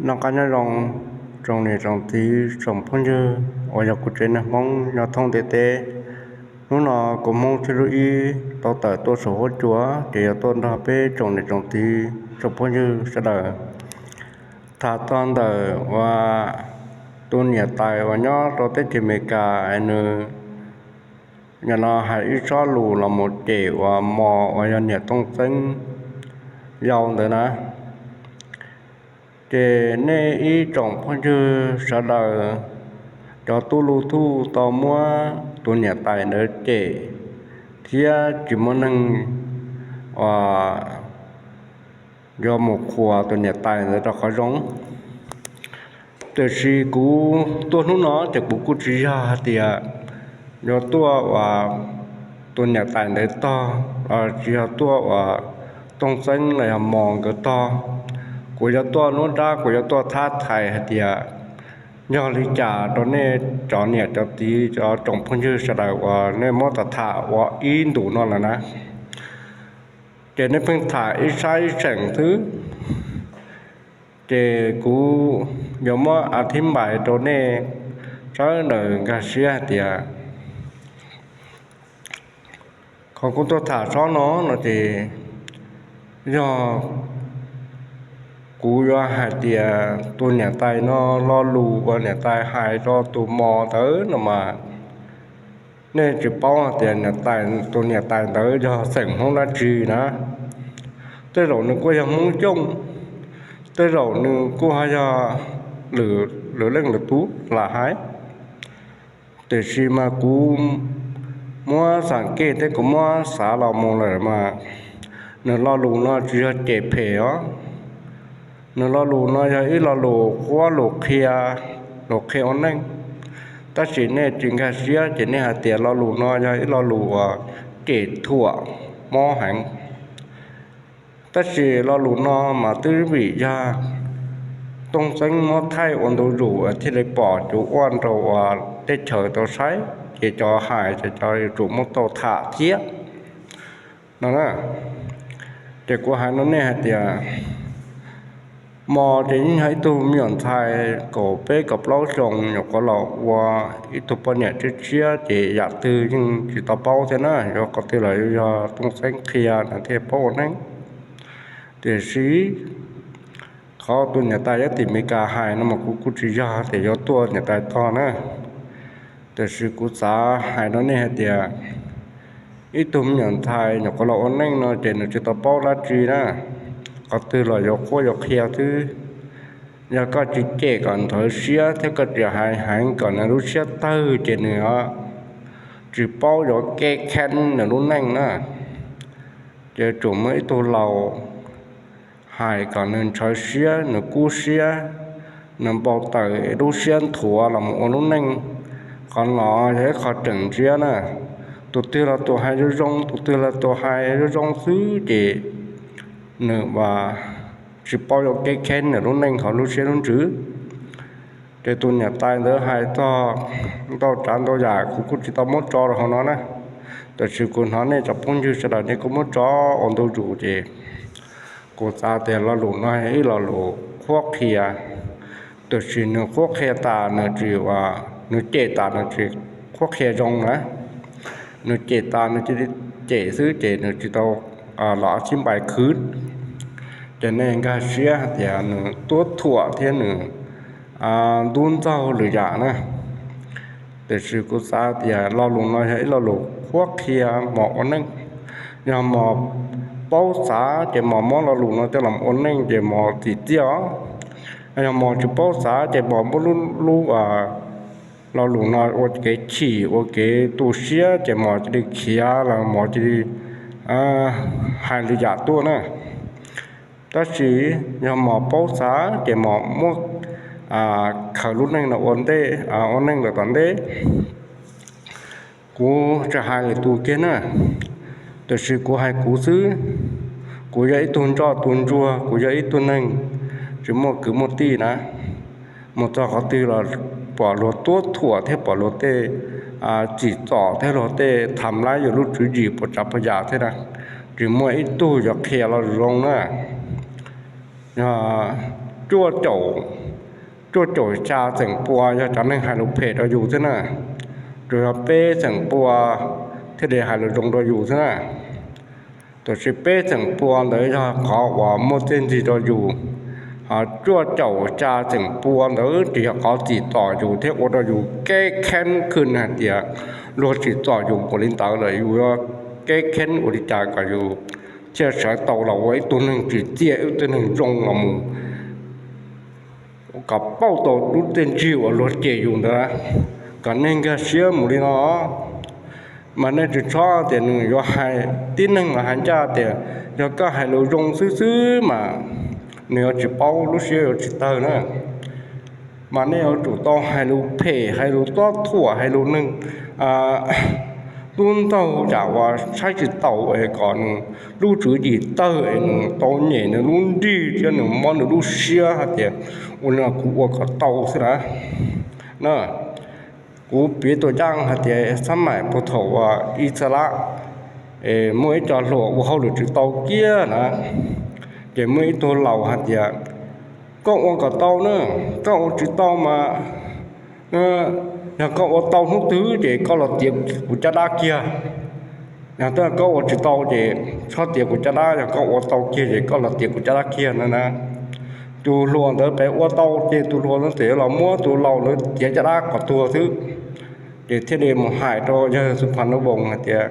Noj qab nyob zoo, tsoom niam tsoom txiv tsoom phooj ywg uas yog kuv tsev neeg Hmoob nyob thoob ntiaj teb. Hnub no kuv Hmoob Tsib Lub Ib tau tawm tuaj saum huab cua, ces yog tuaj nrog peb tsoom niam tsoom txiv tsoom phooj ywg sawv daws tham txog ntawm uas tus niam tais uas nyob rau teb chaws Amelikas es nws nim no hais ib tsob lus los mus cem uas Mos uas yog niam Tooj Xeeb yau ntawd na. Ces nej ib tsoom phooj ywg sawv daws, cov tub luj thuj tau muab tus niam tais ntawd cem thiab tsis muaj neeg uas yuav mus qhuas tus niam tais ntawd rau qhov zoo. Tiam sis kuv tuaj hnub no ces kuv kuj tsis yog hais tias yuav tuaj uas tus niam tais ntawd tog, tsis yog tuaj uas Tooj Xeeb los yog Mos nkawd tog. Kuv yuav tuaj nruab nrab, kuv yuav tuaj thab thais hais tias yog li cas rau nej cov niam cov txiv cov tsoom phooj ywg sawv daws uas nej muab tham tham ua ib ntus no lawm na. Ces nej pheej tham ib sab ib seem xwb, ces kuv yuav muab a thib npais rau nej sawv daws nkag siab hais tias qhov kuv tuaj tham tsob no no ces yog kuv yuav hais tias tus niam tais no lo lus uas niam tais hais rau tus Mos ntawd no mas nej tsis paub hais tias tus niam tais ntawd yog xeem Hmoob dab tsi na. Tej zaum nws kuj yog Hmoob Xyooj, tej zaum nws kuj ho yog lwm leej lwm tus lam hais. Tiam sis mas kuv muab xam kej thiab kuv muab xav los mus lawm mas nws lo lus no tsis yog cem phem os. Nws lo lus no yog ib lo lus qhuab lus qhia, lus qhia ua neej. Tab sis nej tsis nkag siab ces nej hais tias lo lus no yog ib lo lus uas cem thuam mob heev. Tab sis lo lus no mas twb vim yog Tooj Xeeb muab thaij ua ntu zus thiaj li pom cov uas rau uas teb chaws tau saib, ces cov hais ces cov yuav tsum muab tau tham thiab no na. Ces kuv hais no nej hais tias Mos ces yeej yog ib tug me nyuam ntxhais kaum peb kaum plaub xyoo nyuam qhuav los ua ib tug poj niam tshiab tshiab ces yam twg yeej tsis tau paub thiab na, yog qhov twg los yog Tooj Xeeb qhia nws thiaj paub ua neej. Tiam sis qhov tus niam tais nyob tim Amelikas hais no mas kuv kuj tsis yog tias yuav tuaj niam tais tog na. Tiam sis kuv xav hais rau nej hais tias ib tug me nyuam ntxhais nyuam qhuav los ua neej no ces nws tsis tau paub dab tsi na, qhov twg los yuav qhuab yuav qhia xwb. Yog koj tsis cem kom ntxhov siab thiab koj tsis hais heev kom nws lub siab tawg ces nws tsis paub yuav kev kheev nws lub neej na. Ces yuav tsum muaj ib tug laus hais kom nws ntxhov siab, nws kub siab, nws npau taws lub siab nthuav los mus ua lub neej. Qhov no yog ib qho tseem ntsia na. Tus twg los tus hais zoo zoo, tus twg los tus hais zoo zoo xwb ces nws tsis paub yuav kev kheev nws lub neej hauv lub siab lub ntsws. Ces tus niam tais ntawd hais txog ntau tsav ntau yam, kuv kuj tsis tau muab tso rau hauv no na. Tiam sis kuv hnov nej cov phooj ywg sawv daws nej kuj muab tso ua ntu zus ces kuv xav tias lo lus no yog ib lo lus qhuab qhia. Tiam sis nws qhuab qhia tas nws tsis, nws cem tas nws tsis qhuab qhia zoo na. Nws cem tas nws cia li cem xwb ces nws tsis tau los a thib npais khwv. Ces nej nkag siab hais tias nws tuab thuam thiab nws ntub ntxaug lwm yam na. Tiam sis kuv xav tias lo lus no yog ib lo lus qhuab qhia Mos ua neej. Yog Mos paub xav ces Mos muab lo lus no coj los ua neej ces Mos txim txiaj os. Yog Mos tsis paub xav ces Mos muab lub, lub lo lus no ua kev chim ua kev tu siab ces Mos cia li khiav los Mos cia li hais lwm yam tuaj na. Tab sis yog Mos paub xav ces Mos muab khaws lub neej no ua ntej, ua neej lawm tom ntej. Kuv tsis hais lwm tus kiag na, tiam sis kuv hais kuv xwb. Kuv yog ib tug ntsoj tug ntsuag, kuv yog ib tug neeg tsis muaj kwv muaj tij na. Mus txog qhov twg los pom luag tuab thuam thiab pom luag tej tsim txom thiab luag tej tham lab yus lub tswv yim puas tsav puas yam thiab na. Tsis muaj ib tug yuav qhia los zoo na. Yog cuaj caum, cuaj caum xya xeem pua yog cov neeg hais lus phem rau yus xwb na. Tsuas yog peb xeem pua thiaj li hais lus zoo rau yus xwb na. Tab sis peb xeem pua ntawd yog qhov uas muaj txiaj ntsig rau yus, ho cuaj caum xya xeem pua ntawd ces yog qhov tsim txom yus thiab ua rau yus keb kheeb khwj hais tias luag tsim txom yus npaum li ntawd lawm yus yuav keb kheeb ua li cas kom yus thiaj sawv tau los ua ib tug neeg tsim txiaj, ib tug neeg zoo los mus kom pauj tau lub txiaj ntsig uas luag cem yus ntawd, kom nej nkag siab mus li no. Mas nej tsis txhob tias nws yuav hais, tib neeg los hais ncaj tias yog koj hais lus zoo xwb xwb mas nws yuav tsis paub, lub siab yuav tsis tawg na. Mas nej yuav tsum tau hais lus phem, hais lus tob thuam, hais lus neeg tub ntaug, cas uas saib tsis taus es kom nws lub tswv yim tawg es nws tau nyem nws lub nrig thiab nws mob nws lub siab hais tias ua li no kuv ua kom tau xwb na. Na, kuv piav tus yaj hais tias xab maim puag thaum uas Ixalab es muaj ib co hluas ua hauj lwm tsis tau kiag na, ces muaj ib tug laus hais tias koj ua kom tau na, koj ua tsis tau mas yog koj ua tau hnub twg ces koj los tiav kuv caj dab kiag. Yog koj ua tsis tau ces txhob tiav kuv caj dab, yog koj ua tau kiag ces koj los tiav kuv caj dab kiag no na. Tus hluas ntawd pem ua tau ces tus hluas ntawd txawm los muab tus laus ntawd tiav caj dab kom tuag xwb. Ces thiaj li mus hais rau yawg Xus Phas Nus Voos hais tias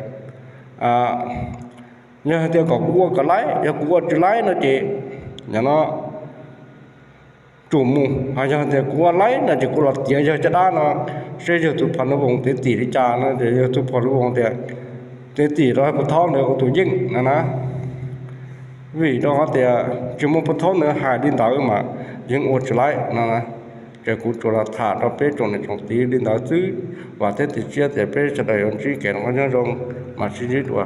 yog hais tias kom kuv ua kom laib, yog kuv ua tsis laib no ces no tsum mus, ho yog tias kuv ua laib no ces kuv los tiav yawg caj dab no seb yawg Xus Phas Nus Voos txiav txim li cas no ces yawg Xus Phas Nus Voos tias txiav txim rau puas thaub ntawd ua tus yeej no na. Vim rau qhov tias tsis muaj puas thaub ntawd hais li ntawd mas yeej ua tsis laib no. Ces kuv tsuas los tham rau peb tsoom niam tsoom txiv li ntawd xwb, vam thiab cia siab tias peb sawv daws yuav ntsib kev noj qab nyob zoo, mam sib ntsib dua.